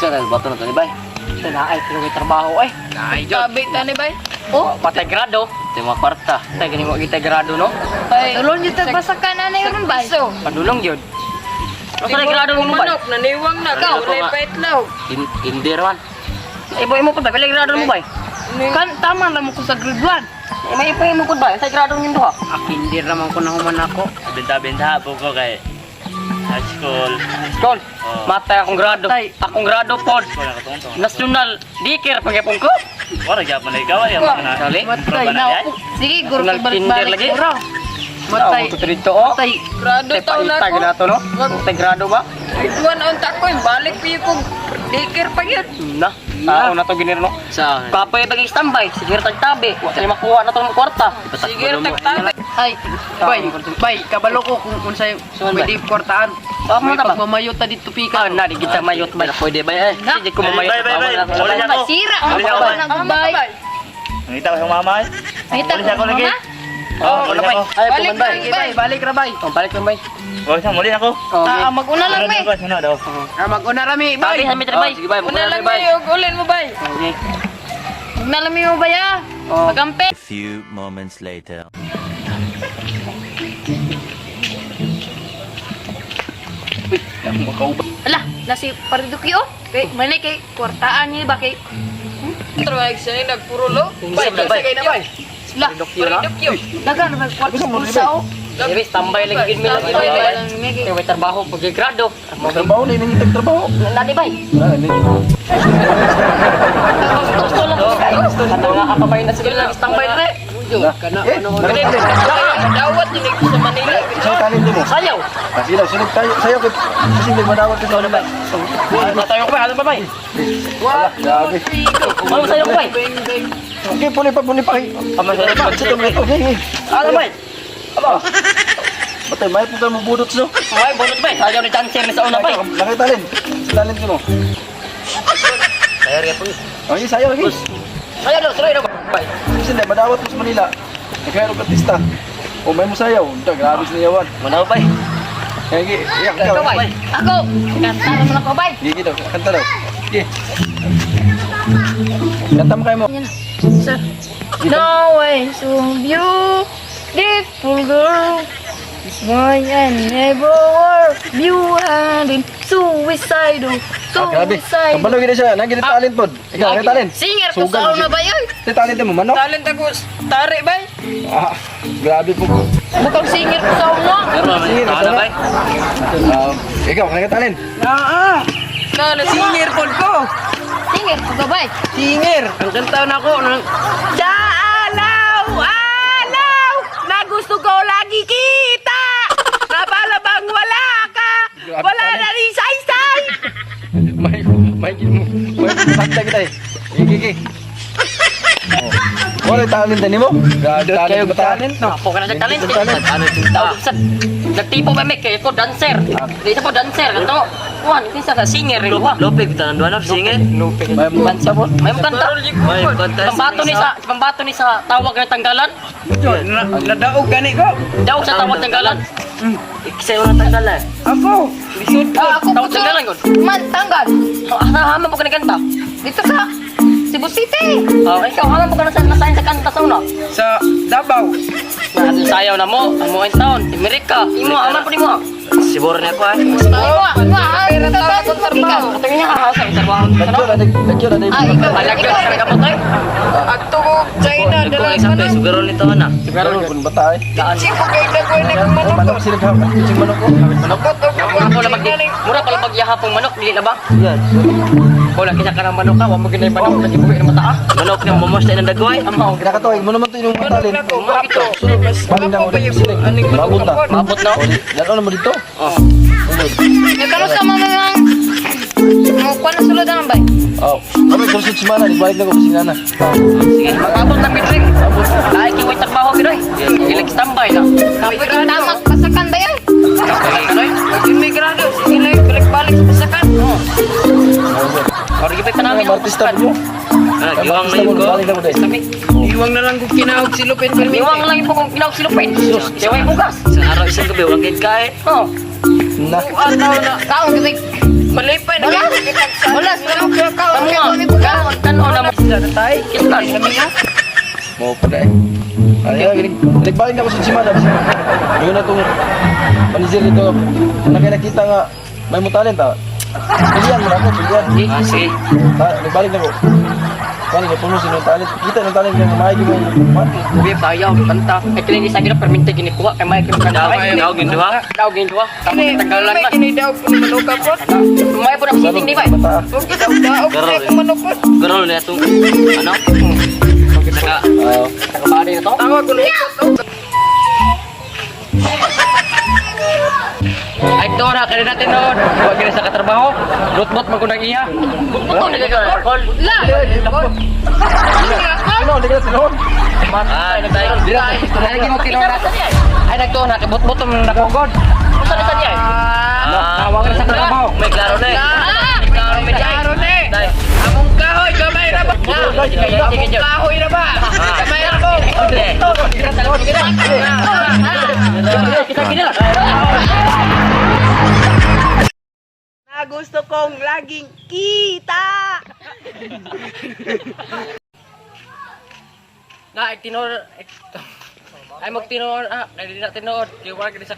Sa na bato na to ni bay. Ito na ay pero may trabaho ay. Ay, jud. Tabi ta ni bay. Oh, patay grado. Ito yung mga kwarta. Tay gani mo gitay grado no. Ay, Tulon jud tag basakan na yun bay. Piso. Padulong gyud. Asa na grado mo bay? Manok, naniwang na. Ikaw. Ikaw, walay paitlog. Kinder man. Ibo imo pud bay, pila grado mo bay? Kan tama lang mo ko sa grade 1. Eh, may ipo imo pud bay, sa grado niyo duha. Ah, kinder naman ko na human ako. Benta-benta po ko kay high school. Skol. Oh. Matay akong grado. Akong grado pod. Wala ka tungtong. National dikir pagyapon ko. Wala gyapon na ikaw ay na. Sali. Matay na. Sige, guro National ko kinder balik-balik lagi. ko raw. Matay. Ko dito oh. Matay. Grado Tay taon na paitag ako. na to no. Matay grado ba? Grade 1 ang tako. Balik pa yung kong daycare pa yun. Na. Tao na to ginir no. Sa Kapoy bagay standby, sige tag tabi. Wa tayo makuha na tong kwarta. Sige, tagtabi. Ay, Bay, bay, kabalo ko kung unsay Saan, bay? pwede kortaan. Ah, May mga ba? pagmamayo ta dito Ah, pika. na di kita mayot bay. Pwede bay eh. Sige ko mamayot. Bay, bay, bay. Tawag na- Wala ako. sira Wala ang ako, ako bay. ng bay. Nangita ko sa mama eh. Nakita Wala ako ko lagi. mama. Oh, wala bay. Ay, Balik puman bay. lang, bay. Balik ra bay. Oh, balik lang bay. Wala siya, muli ako. Oh, Ah, mag-una lang Sunod may. ako, sunod ako. Ah, mag-una rami, Tabi bay. sa meter bay. Oh, sige bay, Una muna lang bay. may og ulin mo bay. Okay. Magna lang mo ba ya? Oh. Magampe. A few moments later. Ala, nasi Paridukyo. Kay manay kay kwartaan ni ba kay Trabaho siya ni nagpurulo. Bay, Bay, bay. na bay. la Paridukyo na. Paridukyo. daga na ba kwarta bulsa oh. Sige, standby lang gid mi lang. Standby lang mi kay. Kay may trabaho pag grado. Trabaho na yun ang trabaho. Nani bay? Wala, hindi. Gusto lang. Kato nga apa bay na sige lang standby re. Kana Eh, ano nakita. Dawat ni sa Manila. Sa talent mo. Sayaw. Kasi daw, sunod tayo. Sayo, kasi hindi madawat ka sa una ba? Tayo ko bay, ano ba bay? Wala, grabe. Ano sayo ko bay? Okay, puli pa, puli pa. Ama sayo ko. Sa itong okay, okay. Ano bay? Aba. Patay, may punta mo budot so. May bunot bay. Sayaw ni dancer ni sa una bay. Nakita talent. Talent mo. Sayo ra po. Okay, sayo, okay. Sayaw daw, sayaw daw bay. Kasi hindi, madawat mo sa Manila. Nagkaroon artista. O may musayaw. Unta, grabe sa niyawan. Muna bay. Kaya, iyak ikaw. Ikaw bay. Ako, kanta naman ako bay. Gigi daw, kanta daw. Sige. Kanta mo kayo mo. Sir. No way so beautiful girl. This boy and never were you and in suicidal, Ah, grabe. suicidal. Kabalo gid siya, naging talent pod. Ikaw, may talent. Singer ko Sugal, sa una ba yun? May talent mo manok. Talent ako. Tari bay. Ah, grabe po. Bukang singer ko sa una. Sige, Ano nasa bay? Ah, ikaw, may talent. Ah, ah. Na, na Singer pod ko. Singer ko ka bay. Singer. Ang kanta na ko nang Sa alaw, alaw, na gusto ko lagi kita. Napalabang wala ka. Wala na rin saysay. May may kanta kita eh. Gigi, gigi. Oh. Wala talent ni mo? Grabe Kayo talent ba talent no. Ako ka na sa talent. Talent. Ano tawag sa nagtipo ba mek kay ko dancer. Di sa po dancer kato. Kuan kinsa sa singer rin ba? Lope bitaw nang duha singer. May mo kanta po. May mo kanta. May kanta. Pambato ni sa tawag ng tanggalan. Nadaog gani ko. Daw sa tawag tanggalan. Iksa wala tanggalan. Ako. Lisod ko. Ah, ako Tawag po sa tanggalan gud. Man tanggal. Ah, haman po ka kanta. Dito sa Cebu City. Oh, ikaw haman po ka na sa nasayin sa kanta sa una. Sa Davao. Na sayaw na mo, ang mo in town, Amerika. Imo haman po nimo. Siguro na ako eh. Imo, imo, ah, tatago sa trabaho. Kato niya ha sa trabaho. Lagyo na, lagyo na. Ah, ikaw. Malagyo Ikaw. sa kamot ay. Agto ko China Nagko dala example manok. sugaro nito ana. Siguro kung bata eh. Chico kay dagoy na kong manok. Manok sila ka. Kutsing manok ko. Manok. Mura pala mag mura pala magyahapong manok dili na ba? Yan. Wala kisa ka ng manok ka, wa mo ginay manok lagi buhi ng mata ah. Manok na momos tayo ng dagoy. Amaw. Kinakatuwa, mo naman to yung talent. Mga ito. Bali na ulit. Sila. Mabot na. Mabot na. Lalo na mo dito. Oh. Nagkaroon sa mga mga kuha na sulod ang bay. Oh. Kami kursus semana, dibalik na ko kasi nana. Sige, magabot lang gid. Ay kiway trabaho gid oy. Ilag standby na. Tapos yung tamak pasakan ba yun? Oy, Imigrado, sige lang, balik-balik sa pasakan. Ori gipay panami Ang artista mo. Ah, giwang na yun ko. Balik na ko dahil. Iwang na lang kung kinahog si Lupin Permite. Iwang lang yung pagkong kinawag silupin. Siya way bugas. Sa araw isang gabi walang gid kain. Oh. Na. Kaon gid. Malipay na Wala, Tamo, tanaw na mo. Tay. Kita. Mo pa dai. Ay, ay, nagbalik na ako sa simana. Yun na itong manager dito. Na kaya nakita nga, may mo talent ah. Pilihan mo na ako, pilihan. Ah, sige. Nagbalik na ako. Balik na puno sinong talent. Kita ng talent nga maayos mo. Ubi bayaw kanta. Ay kini sa gina perminte gini kuha kay may kini kanta. Daw gini duha. Daw gini duha. Kini, Tagalan may man. kini daw po manuka po. May po na sitting di ba? Mata. Huwag daw daw po manuka. Garol na itong, ano? Naka, Ah, Nakabari na to. Tawag ko na ikot. Ay, ito na, kaya natin noon. Huwag ka na sa katrabaho. Rutbot man ko ng iya. Buto na gagawin. La. ano, hindi ka na sinuon. Ah, tay. Ay, lagi mo tinuod na. Ay, nagtuon na. Bot-bot mo na nakugod. Unsa na sa niya? Ah, Huwag ka na sa katrabaho. may klaro na eh. Klaro may jay. Klaro na eh. Tay. Among kahoy gamay ra ba? Among kahoy ra ba? Gamay ra ko. Kita gini lah. Na gusto kong laging kita. Na ay tinuod. Ay magtinuod ah, dili na tinuod. Di wala gini sa